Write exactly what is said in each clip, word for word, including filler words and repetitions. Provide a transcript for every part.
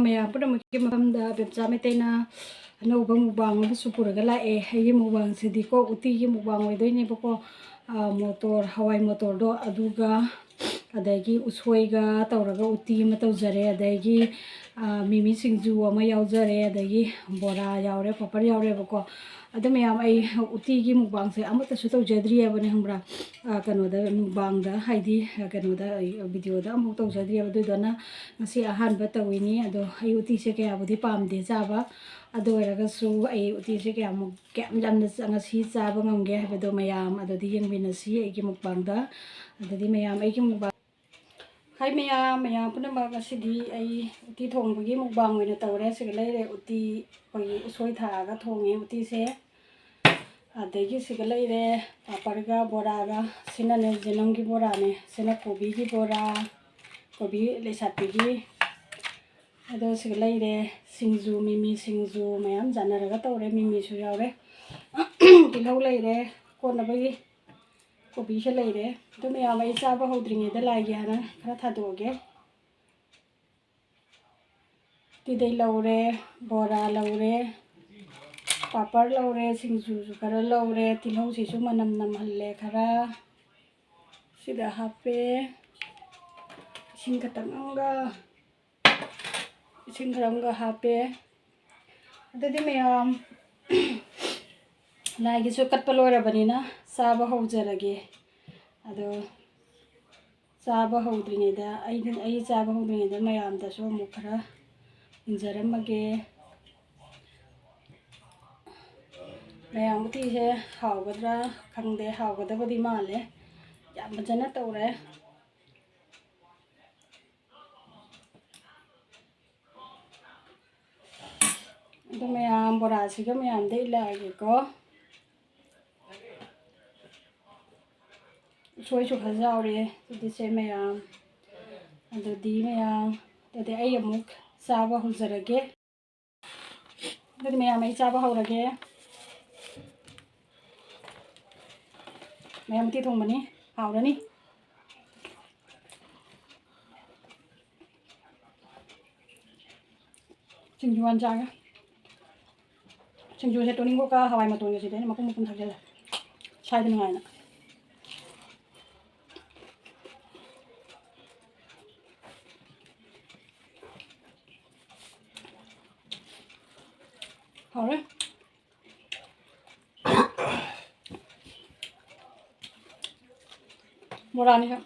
ꯃꯌꯥꯝ ꯄꯨꯝꯅꯃꯛꯀꯤ ꯃꯐꯝꯗ ꯕꯦꯝꯆꯥ ꯃꯩꯇꯩꯅ ꯑꯅꯧꯕ ꯃꯨꯛꯕꯥꯡ ꯑꯃꯁꯨ ꯄꯨꯔꯒ ꯂꯥꯛꯑꯦ꯫ ꯑꯩꯒꯤ ꯃꯨꯛꯕꯥꯡꯁꯤꯗꯤꯀꯣ, ꯎꯇꯤꯒꯤ ꯃꯨꯛꯕꯥꯡ ꯑꯣꯏꯗꯣꯏꯅꯦꯕꯀꯣ꯫ ꯑ, ꯃꯣꯇꯣꯔ, ꯍꯋꯥꯏ ꯃꯣꯇꯣꯔꯗꯣ, ꯑꯗꯨꯒ ꯑꯗꯒꯤ ꯎꯁꯣꯏꯒ ꯇꯧꯔꯒ ꯎꯇꯤ ꯑꯃ ꯇꯧꯖꯔꯦ, ꯑꯗꯒꯤ, ꯑ, ꯃꯤꯃꯤ ꯁꯤꯡꯖꯨ ꯑꯃ ꯌꯥꯎꯖꯔꯦ, ꯑꯗꯒꯤ ꯕꯣꯔꯥ ꯌꯥꯎꯔꯦ, ꯄꯥꯄꯔ ꯌꯥꯎꯔꯦꯕꯀꯣ꯫ ꯑꯗꯨ ꯃꯌꯥꯝ, ꯑꯩ ꯎꯇꯤꯒꯤ ꯃꯨꯛꯕꯥꯡꯁꯦ ꯑꯃꯠꯇꯁꯨ ꯇꯧꯖꯗ꯭ꯔꯤꯑꯕꯅꯦ, ꯈꯪꯕ꯭ꯔꯥ? ꯑ, ꯀꯩꯅꯣꯗ, ꯃꯨꯛꯕꯥꯡꯗ, ꯍꯥꯏꯗꯤ, ꯑ, ꯀꯩꯅꯣꯗ, ꯑꯩ ꯚꯤꯗꯤꯑꯣꯗ ꯑꯃꯨꯛ ꯇꯧꯖꯗ꯭ꯔꯤꯑꯕ꯫ ꯑꯗꯨꯗꯨꯅ ꯉꯁꯤ ꯑꯍꯥꯟꯕ ꯇꯧꯋꯤꯅꯤ꯫ ꯑꯗꯣ ꯑꯩ ꯎꯇꯤꯁꯦ ꯀꯌꯥꯕꯨꯗꯤ ꯄꯥꯝꯗꯦ ꯆꯥꯕ꯫ ꯑꯗꯨ ꯑꯣꯏꯔꯒꯁꯨ ꯑꯩ ꯎꯇꯤꯁꯦ ꯀꯌꯥꯃꯨꯛ, ꯀꯌꯥꯝ ꯌꯥꯝꯅ ꯆ-, ꯉꯁꯤ ꯆꯥꯕ ꯉꯝꯒꯦ ꯍꯥꯏꯕꯗꯣ ꯃꯌꯥꯝ ꯑꯗꯨꯗꯤ ꯌꯦꯡꯃꯤꯟꯅꯁꯤ ꯑꯩꯒꯤ ꯃꯨꯛꯕꯥꯡꯗ꯫ ꯑꯗꯨꯗꯤ ꯃꯌꯥꯝ ꯑꯩꯒꯤ ꯃꯨꯛꯕꯥꯡ ꯍꯥꯏ ꯃꯌꯥꯝ, ꯃꯌꯥꯝ ꯄꯨꯝꯅꯃꯛ, ꯉꯁꯤꯗꯤ ꯑꯩ ꯎꯇꯤ ꯊꯣꯡꯕꯒꯤ ꯃꯨꯛꯕꯥꯡ ꯑꯣꯏꯅ ꯇꯧꯔꯦ꯫ ꯁꯤꯒ ꯂꯩꯔꯦ ꯎꯇꯤ, ꯑꯩꯈꯣꯏꯒꯤ ꯎꯁꯣꯏ ꯊꯥꯛꯑꯒ ꯊꯣꯡꯉꯦ ꯎꯇꯤꯁꯦ꯫ ꯑꯗꯒꯤ ꯁꯤꯒ ꯂꯩꯔꯦ ꯄꯥꯄꯔꯒ ꯕꯣꯔꯥꯒ꯫ ꯁꯤꯅꯅꯦ ꯖꯅꯝꯒꯤ ꯕꯣꯔꯥꯅꯦ, ꯁꯤꯅ ꯀꯣꯕꯤꯒꯤ ꯕꯣꯔꯥ, ꯀꯣꯕꯤ ꯂꯩꯁꯥꯠꯄꯤꯒꯤ꯫ ꯑꯗꯣ ꯁꯤꯒ ꯂꯩꯔꯦ ꯁꯤꯡꯖꯨ, ꯃꯤꯃꯤ ꯁꯤꯡꯖꯨ ꯃꯌꯥꯝ ꯆꯥꯟꯅꯔꯒ ꯇꯧꯔꯦ, ꯃꯤꯃꯤꯁꯨ ꯌꯥꯎꯔꯦ꯫ ꯇꯤꯜꯍꯧ ꯂꯩꯔꯦ ꯀꯣꯠꯅꯕꯒꯤ, ꯀꯣꯕꯤꯁꯦ ꯂꯩꯔꯦ꯫ ꯑꯗꯨ ꯃꯌꯥꯝ ꯑꯩ ꯆꯥꯕ ꯍꯧꯗ꯭ꯔꯤꯉꯩꯗ ꯂꯥꯏꯒꯤ ꯍꯥꯟꯅ ꯈꯔ ꯊꯥꯗꯣꯛꯑꯒꯦ꯫ ꯇꯤꯗꯩ ꯂꯧꯔꯦ, ꯕꯣꯔꯥ ꯂꯧꯔꯦ, ꯄꯥꯄꯔ ꯂꯧꯔꯦ, ꯁꯤꯡꯖꯨꯁꯨ ꯈꯔ ꯂꯧꯔꯦ, ꯇꯤꯜꯍꯧꯁꯤꯁꯨ ꯃꯅꯝ ꯅꯝꯍꯜꯂꯦ ꯈꯔ꯫ ꯁꯤꯗ ꯍꯥꯞꯄꯦ꯫ ꯏꯁꯤꯡ ꯈꯇꯪ ꯑꯃꯒ, ꯏꯁꯤꯡ ꯈꯔ ꯑꯃꯒ ꯍꯥꯞꯄꯦ꯫ ꯑꯗꯨꯗꯤ ꯃꯌꯥꯝ, ꯂꯥꯏꯒꯤꯁꯨ ꯀꯠꯄ ꯂꯣꯏꯔꯕꯅꯤꯅ ꯆꯥꯕ ꯍꯧꯖꯔꯒꯦ꯫ ꯑꯗꯣ ꯆꯥꯕ ꯍꯧꯗ꯭ꯔꯤꯉꯩꯗ, ꯑꯩ, ꯑꯩ ꯆꯥꯕ ꯍꯧꯗ꯭ꯔꯤꯉꯩꯗ ꯃꯌꯥꯝꯗꯁꯨ ꯑꯃꯨꯛ ꯈꯔ ꯏꯟꯖꯔꯝꯃꯒꯦ꯫ ꯃꯌꯥꯝ ꯎꯇꯤꯁꯦ ꯍꯥꯎꯒꯗ꯭ꯔꯥ ꯈꯪꯗꯦ, ꯍꯥꯎꯒꯗꯕꯗꯤ ꯃꯥꯜꯂꯦ꯫ ꯌꯥꯝ ꯐꯖꯅ ꯇꯧꯔꯦ꯫ ꯑꯗꯨ ꯃꯌꯥꯝ ꯕꯣꯔꯥꯁꯤꯒ ꯃꯌꯥꯝꯗ ꯏꯜꯂꯛꯑꯒꯦꯀꯣ꯫ ꯎꯁꯣꯏꯁꯨ ꯈꯔ ꯌꯥꯎꯔꯦ꯫ ꯑꯗꯨꯗꯤ ꯁꯦ ꯃꯌꯥꯝ, ꯑꯗꯨꯗꯤ ꯃꯌꯥꯝ, ꯑꯗꯨꯗꯤ ꯑꯩ ꯑꯃꯨꯛ ꯆꯥꯕ ꯍꯧꯖꯔꯒꯦ꯫ ꯑꯗꯨꯗꯤ ꯃꯌꯥꯝ, ꯑꯩ ꯆꯥꯕ ꯍꯧꯔꯒꯦ꯫ ꯃꯌꯥꯝ ꯎꯇꯤ ꯊꯣꯡꯕꯅꯤ, ꯍꯥꯎꯔꯅꯤ꯫ ꯁꯤꯡꯖꯨ ꯍꯥꯟꯅ ꯆꯥꯒꯦ꯫ ꯁꯤꯡꯖꯨꯁꯦ ꯇꯣꯅꯤꯡꯈꯣꯛꯀ ꯍꯋꯥꯏ ꯃꯇꯣꯟꯒꯁꯤꯗꯤ ꯑꯩꯅ ꯃꯄꯨꯝ ꯃꯄꯨꯝ ꯊꯥꯛꯆꯜꯂꯦ꯫ ꯁꯥꯏꯗ ꯅꯨꯡꯉꯥꯏꯅ꯫ ꯍꯥꯎꯔꯦ꯫ ꯕꯣꯔꯥꯅꯤꯁꯨ꯫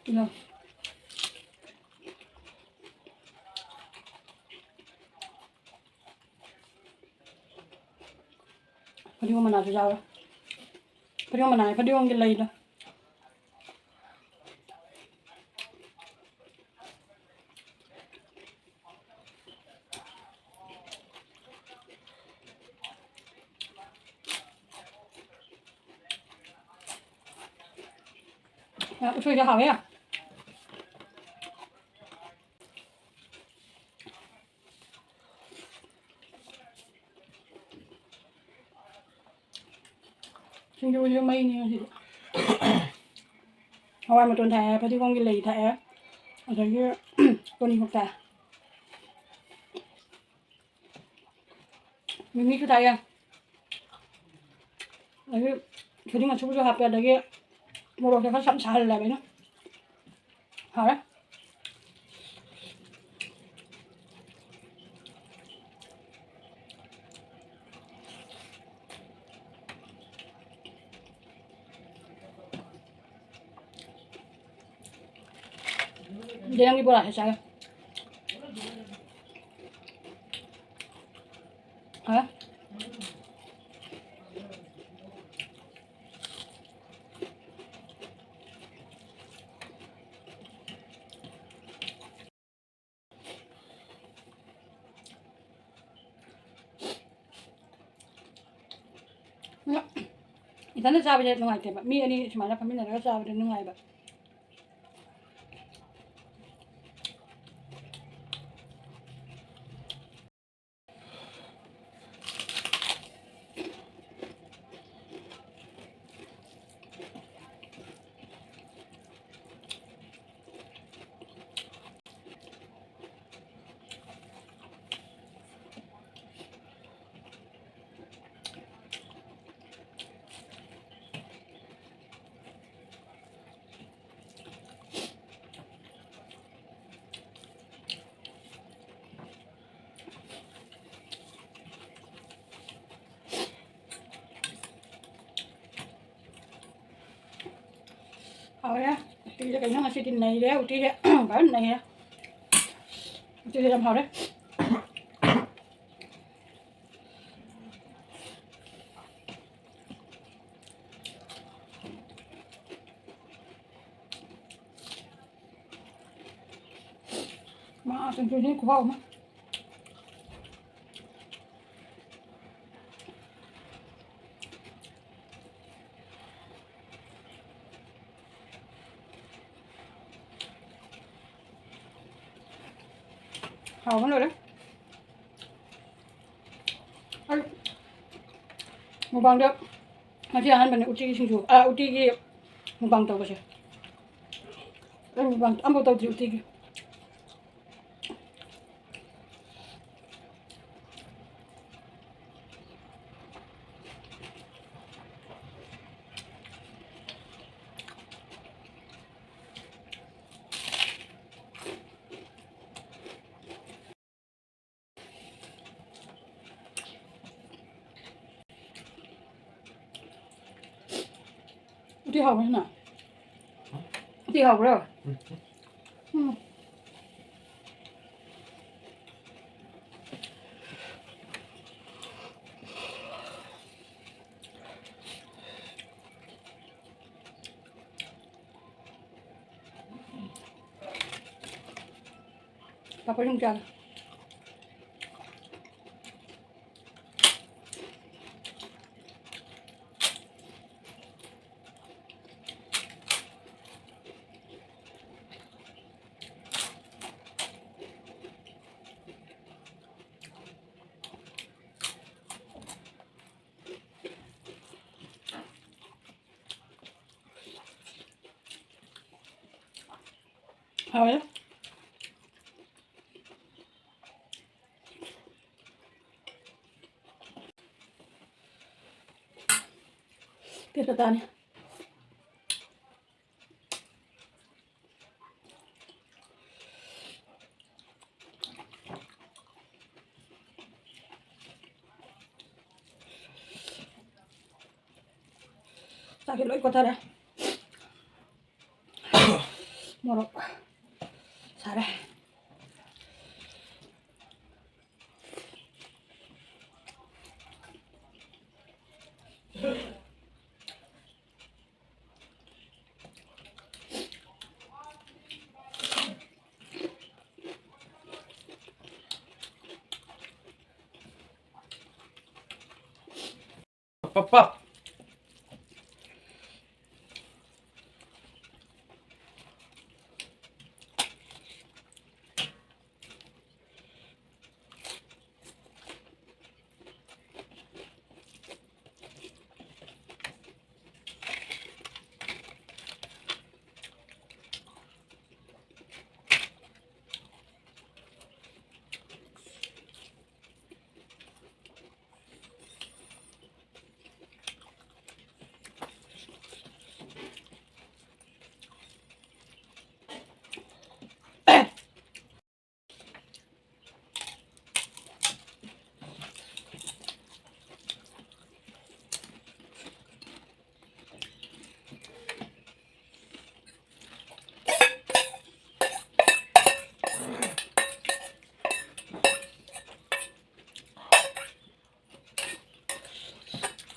ꯏꯃꯥ꯫ ꯐꯗꯤꯒꯣꯝ ꯃꯅꯥꯁꯨ ꯌꯥꯎꯔꯦ꯫ ꯐꯗꯤꯒꯣꯝ ꯃꯅꯥ ꯍꯥꯏ, ꯐꯗꯤꯒꯣꯝꯒꯤ ꯂꯩꯗꯣ꯫ ꯎꯁꯣꯏꯁꯨ ꯍꯥꯎꯋꯦ꯫ ꯁꯤꯡꯖꯨꯁꯤꯁꯨ ꯃꯩꯅꯤ ꯉꯁꯤꯗꯤ꯫ ꯍꯋꯥꯏ ꯃꯇꯣꯟ ꯊꯥꯛꯑꯦ, ꯐꯗꯤꯒꯣꯝꯒꯤ ꯂꯩ ꯊꯥꯛꯑꯦ, ꯑꯗꯒꯤ ꯇꯣꯅꯤꯡꯈꯣꯛ ꯊꯥꯛꯑꯦ꯫ ꯃꯤꯃꯤꯁꯨ ꯊꯥꯛꯑꯦ꯫ ꯑꯗꯒꯤ ꯊꯣꯏꯗꯤꯡ ꯑꯁꯨꯕꯁꯨ ꯍꯥꯞꯄꯦ, ꯑꯗꯒꯤ ꯃꯣꯔꯣꯛꯁꯦ ꯈꯔ ꯁꯞ ꯁꯥꯍꯜꯂꯦꯕ ꯑꯩꯅ꯫ ꯍꯥꯎꯔꯦ꯫ ꯌꯦꯔꯪꯒꯤ ꯕꯣꯔꯥꯁꯦ ꯆꯥꯒꯦ꯫ ꯍꯥꯎꯔꯦ꯫ ꯏꯊꯟꯗ ꯆꯥꯕꯁꯦ ꯅꯨꯡꯉꯥꯏꯇꯦꯕ, ꯃꯤ ꯑꯅꯤ ꯁꯨꯃꯥꯏꯅ ꯐꯝꯃꯤꯟꯅꯔꯒ ꯆꯥꯕꯗ ꯅꯨꯡꯉꯥꯏꯕ꯫ ꯍꯥꯎꯔꯦ꯫ ꯎꯇꯤꯁꯦ ꯀꯩꯅꯣ ꯉꯁꯤꯗꯤ ꯅꯩꯔꯦ꯫ ꯎꯇꯤꯁꯦ ꯐꯖꯅ ꯅꯩꯔꯦ꯫ ꯎꯇꯤꯁꯦ ꯌꯥꯝ ꯍꯥꯎꯔꯦ꯫ ꯃꯥ ꯁꯤꯡꯖꯨꯗꯤ ꯈꯨꯍꯥꯎ ꯑꯃ꯫ ꯍꯥꯎꯕ ꯂꯣꯏꯔꯦ꯫ ꯑꯩ ꯃꯨꯛꯕꯥꯡꯗ ꯉꯁꯤ ꯑꯍꯥꯟꯕꯅꯦ ꯎꯇꯤꯒꯤ ꯁꯤꯡꯖꯨ, ꯑ, ꯎꯇꯤꯒꯤ ꯃꯨꯛꯕꯥꯡ ꯇꯧꯕꯁꯦ꯫ ꯑꯩ ꯃꯨꯛꯕꯥꯡ ꯑꯝꯐꯥꯎ ꯇꯧꯗ꯭ꯔꯤ ꯎꯇꯤꯒꯤ꯫ ꯎꯇꯤ ꯍꯥꯎꯕ꯭ꯔꯣ ꯅꯪ? ꯎꯇꯤ ꯍꯥꯎꯕ꯭ꯔꯣ? ꯎꯝ꯫ ꯄꯥꯄꯔ ꯁꯨꯝ ꯆꯥꯒꯦ꯫ ꯍꯥꯎꯋꯦ꯫ ꯇꯦꯖꯄꯇꯥꯅꯦ꯫ ꯆꯥꯛꯁꯦ ꯂꯣꯏ ꯀꯣꯊꯔꯦ꯫ ꯃꯣꯔꯣꯛ ꯁꯥꯔꯦ꯫ ꯄꯞ ꯄꯞ꯫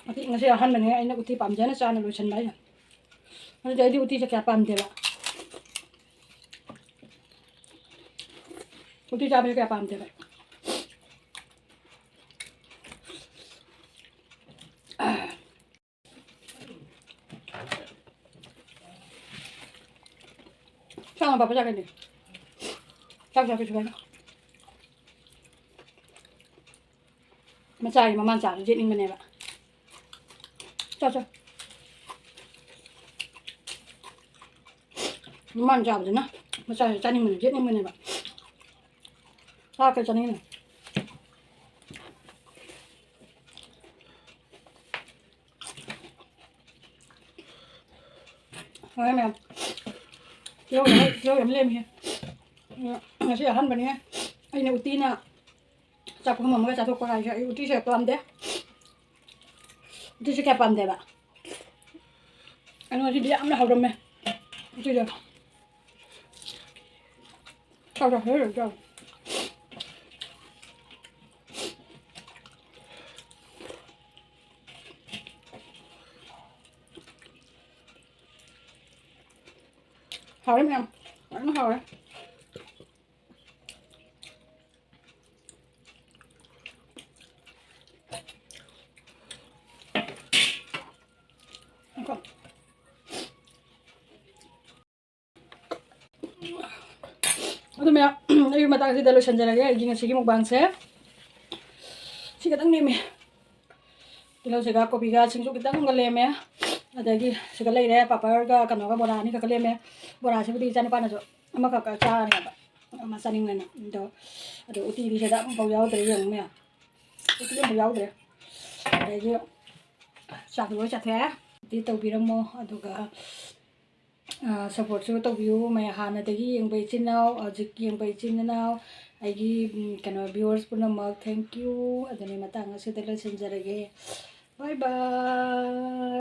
ꯉꯁꯤ, ꯉꯁꯤ ꯑꯍꯥꯟꯕꯅꯦ ꯑꯩꯅ ꯎꯇꯤ ꯄꯥꯝꯖꯅ ꯆꯥꯅ ꯂꯣꯏꯁꯟꯕ ꯍꯥꯏꯁꯦ꯫ ꯑꯗꯨꯗꯤ ꯑꯩꯗꯤ ꯎꯇꯤꯁꯦ ꯀꯌꯥ ꯄꯥꯝꯗꯦꯕ꯫ ꯎꯇꯤ ꯆꯥꯕꯁꯦ ꯀꯌꯥ ꯄꯥꯝꯗꯦꯕ꯫ ꯆꯥꯛ ꯌꯥꯝ ꯄꯥꯝꯕ ꯆꯥꯒꯅꯤ꯫ ꯆꯥꯛ ꯆꯥꯛ ꯀꯩꯁꯨ ꯀꯥꯏꯗꯦ꯫ ꯃꯆꯥꯒꯤ ꯃꯃꯥꯅ ꯆꯥꯕ ꯌꯦꯠꯅꯤꯡꯕꯅꯦꯕ꯫ ꯆꯥꯎ, ꯆꯥꯎ꯫ ꯃꯃꯥꯅ ꯆꯥꯕꯗꯨꯅ ꯃꯆꯥꯁꯦ ꯆꯥꯅꯤꯡꯕꯅꯦ, ꯌꯦꯠꯅꯤꯡꯕꯅꯦꯕ꯫ ꯆꯥꯛ ꯀꯩ ꯆꯥꯅꯤꯡꯉꯤꯅꯣ? ꯍꯣꯏ ꯃꯌꯥꯝ꯫ ꯇꯤꯜꯍꯧ ꯌꯥꯝ, ꯇꯤꯜꯍꯧ ꯌꯥꯝ ꯂꯦꯝꯃꯤꯍꯦ꯫ ꯉꯁꯤ ꯑꯍꯥꯟꯕꯅꯦ ꯑꯩꯅ ꯎꯇꯤꯅ ꯆꯥꯛ ꯄꯨꯈꯝ ꯑꯃꯒ ꯆꯥꯊꯣꯛꯄ ꯍꯥꯏꯁꯦ꯫ ꯑꯩ ꯎꯇꯤꯁꯦ ꯄꯥꯝꯗꯦ꯫ ꯎꯇꯤꯁꯦ ꯀꯌꯥ ꯄꯥꯝꯗꯦꯕ꯫ ꯑꯗꯣ ꯉꯁꯤꯗꯤ ꯌꯥꯝꯅ ꯍꯥꯎꯔꯝꯃꯦ꯫ ꯎꯇꯤꯗꯣ꯫ ꯆꯥꯎ, ꯆꯥꯎ, ꯆꯥꯎ, ꯆꯥꯎ꯫ ꯍꯥꯎꯔꯦ ꯃꯌꯥꯝ꯫ ꯐꯖꯅ ꯍꯥꯎꯔꯦ꯫ ꯉꯥꯏꯈꯣ꯫ ꯑꯗꯨ ꯃꯌꯥꯝ, ꯑꯩꯒꯤ ꯃꯇꯥꯡꯁꯤꯗ ꯂꯣꯏꯁꯤꯟꯖꯔꯒꯦ ꯑꯩꯒꯤ ꯉꯁꯤꯒꯤ ꯃꯨꯛꯕꯥꯡꯁꯦ꯫ ꯁꯤ ꯈꯛꯇꯪ ꯅꯦꯝꯃꯦ꯫ ꯇꯤꯜꯍꯧꯁꯤꯒ ꯀꯣꯕꯤꯒ ꯁꯤꯡꯖꯨ ꯈꯤꯇꯪ ꯑꯃꯒ ꯂꯦꯝꯃꯦ꯫ ꯑꯗꯒꯤ ꯁꯤꯒ ꯂꯩꯔꯦ, ꯄꯥꯄꯔꯒ ꯀꯩꯅꯣꯒ ꯕꯣꯔꯥ ꯑꯅꯤꯈꯛꯀ ꯂꯦꯝꯃꯦ꯫ ꯕꯣꯔꯥꯁꯤꯕꯨꯗꯤ ꯏꯆꯥꯅꯨꯄꯥꯅꯁꯨ ꯑꯃꯈꯛꯀ ꯆꯥꯔꯅꯦꯕ, ꯑꯃ ꯆꯥꯅꯤꯡꯉꯦꯅ꯫ ꯑꯗꯣ, ꯑꯗꯣ ꯎꯇꯤꯗꯤ ꯁꯤꯗ ꯑꯃꯐꯥꯎ ꯌꯥꯎꯗ꯭ꯔꯦ, ꯌꯦꯡꯉꯨ ꯃꯌꯥꯝ꯫ ꯎꯇꯤ ꯑꯃꯐꯥꯎ ꯌꯥꯎꯗ꯭ꯔꯦ꯫ ꯑꯗꯒꯤ ꯆꯥꯛ ꯂꯣꯏ ꯆꯥꯊꯣꯛꯑꯦ꯫ ꯎꯇꯤ ꯇꯧꯕꯤꯔꯝꯃꯣ꯫ ꯑꯗꯨꯒ ꯁꯞꯄꯣꯔꯠꯁꯨ ꯇꯧꯕꯤꯌꯨ꯫ ꯃꯌꯥꯝ ꯍꯥꯟꯅꯗꯒꯤ ꯌꯦꯡꯕ ꯏꯆꯤꯟ ꯏꯅꯥꯎ, ꯍꯧꯖꯤꯛ ꯌꯦꯡꯕ ꯏꯆꯤꯟ ꯏꯅꯥꯎ, ꯑꯩꯒꯤ, ꯎꯝ, ꯀꯩꯅꯣ, viewers ꯄꯨꯝꯅꯃꯛ, thank you꯫ ꯑꯗꯨꯅꯤ, ꯃꯇꯥꯡ ꯑꯁꯤꯗ ꯂꯣꯏꯁꯤꯟꯖꯔꯒꯦ꯫ Bye bye꯫